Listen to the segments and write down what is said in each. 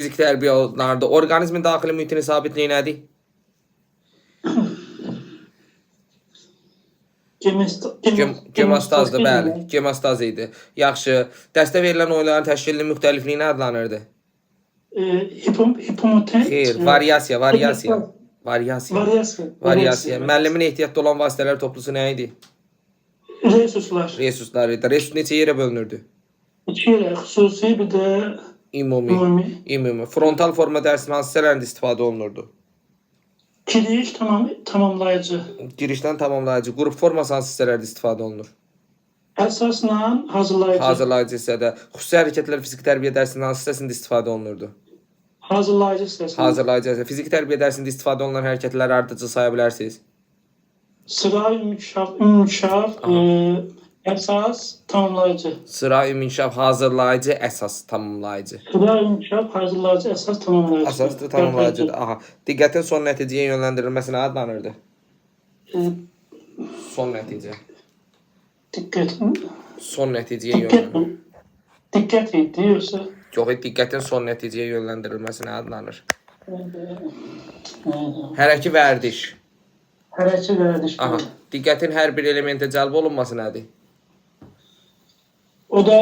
Fizik tərbiyə olunardı. Orqanizmin daxili mühitinin sabitliyi nədir? Gemostazdır, bəli. Gemostaz idi. Yaxşı. Dəstə verilən oyunların təşkilinin müxtəlifliyi nə adlanırdı? Hipomotent. Xeyr, variasiya, variasiya. Variasiya. Variasiya. Variasiya. Müəllimin ehtiyatda olan vasitələr toplusu nə idi? Resurslar. Resurslar idi. Resurs neçə yerə bölünürdü? İki yerə, xüsusi, bir də Ümumi. ümumi. Ümumi. Frontal forma dərsinin hansı hissələrində istifadə olunurdu? Giriş tamamlayıcı. Girişdən tamamlayıcı. Qrup forması hansı hissələrdə istifadə olunur? Əsasla hazırlayıcı. Hazırlayıcı hissədə. Xüsusi hərəkətlər fiziki tərbiyə dərsinin hansı hissəsində istifadə olunurdu? Hazırlayıcı hissəsində. Hazırlayıcı hissə. Fiziki tərbiyə dərsində istifadə olunan hərəkətləri ardıcıl saya bilərsiniz. Sıra, ümumi inkişaf, əsas, tamamlayıcı. Sıra, ümumi inkişaf, hazırlayıcı, əsas tamamlayıcı. Sıra, ümumi inkişaf, hazırlayıcı, əsas, tamamlayıcı. Əsasdır, tamamlayıcıdır. Aha. Diqqətin son nəticəyə yönləndirilməsi nə adlanırdı? Son nəticə. Diqqət. Son nəticəyə Diqqət. yönləndirilməsi. Diqqət idi yoxsa? Yox, diqqətin son nəticəyə yönləndirilməsi nə adlanır? E, Hərəki vərdiş. Hərəkət vərdiş. Aha. Diqqətin hər bir elementə cəlb olunması nədir? O da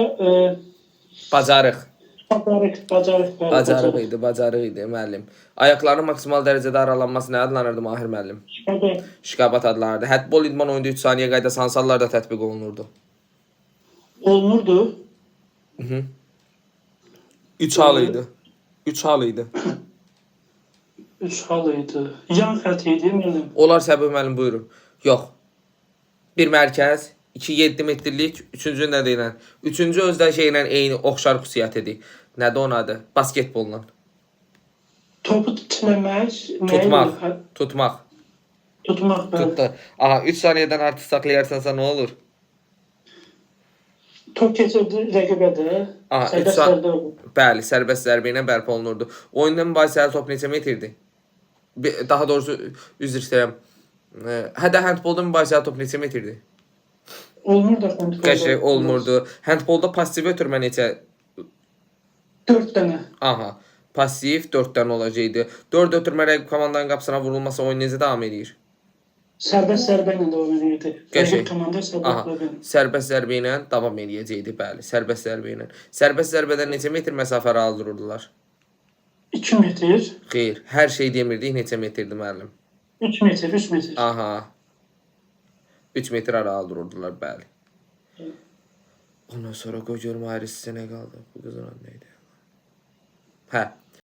Bacarıq. bacarıq, bacarıq, bəli, Bacarıq idi, bacarıq idi müəllim. Ayaqların maksimal dərəcədə aralanması nə adlanırdı Mahir müəllim? Şqabat. Şqabat adlanırdı. Hədbol idman oyunda 3 saniyə qaydası hansı hallarda tətbiq olunurdu? Olunurdu. 3 hal idi. 3 hal idi. Üç hal idi. Yan xətt idi müəllim. Olar Səbih müəllim buyurun. Yox. Bir mərkəz, 2 7 metrlik, üçüncü nə deyilən? Üçüncü özdə şeylə eyni oxşar xüsusiyyətidir. Nədir onun adı? Basketbolla. Topu çiləmək, nə Tutmaq. idi? Tutmaq. Tutmaq, bəli. Tutdu. Aha, 3 saniyədən artıq saxlayarsansa nə olur? Top keçirdi rəqibə də. Aha, üç Sərbəst zərbə oldu. Bəli, sərbəst zərbə ilə bərpa olunurdu. Oyunda mübahisəli top neçə metrdir? Daha doğrusu üzr istəyirəm. Hədə handbolda mübahisəli top neçə metrdir? Olmur da kontrol. Qəşəng olmurdu. Handbolda passiv ötürmə neçə? 4 dənə. Aha, passiv 4 dənə olacaqdı. 4 ötürmə rəqib komandanın qapısına vurulmasa oyun necə davam eləyir? Sərbəst zərbə ilə davam edirdi. Qəşəng. Rəqib komanda sərbəst Aha, zərbə ilə. sərbəst zərbə ilə davam eləyəcəkdi, bəli, sərbəst zərbə ilə. Sərbəst zərbədən neçə metr məsafə aralı dururdular? 2 metr, Xeyr, hər şey demirdik, neçə metrdir müəllim? 3 metr, 3 metr. Aha. 3 metr aralı dururdular, bəli. Ondan sonra qoy görüm ayrı sizə nə qaldı. Bu qızın adı nə idi? Hə,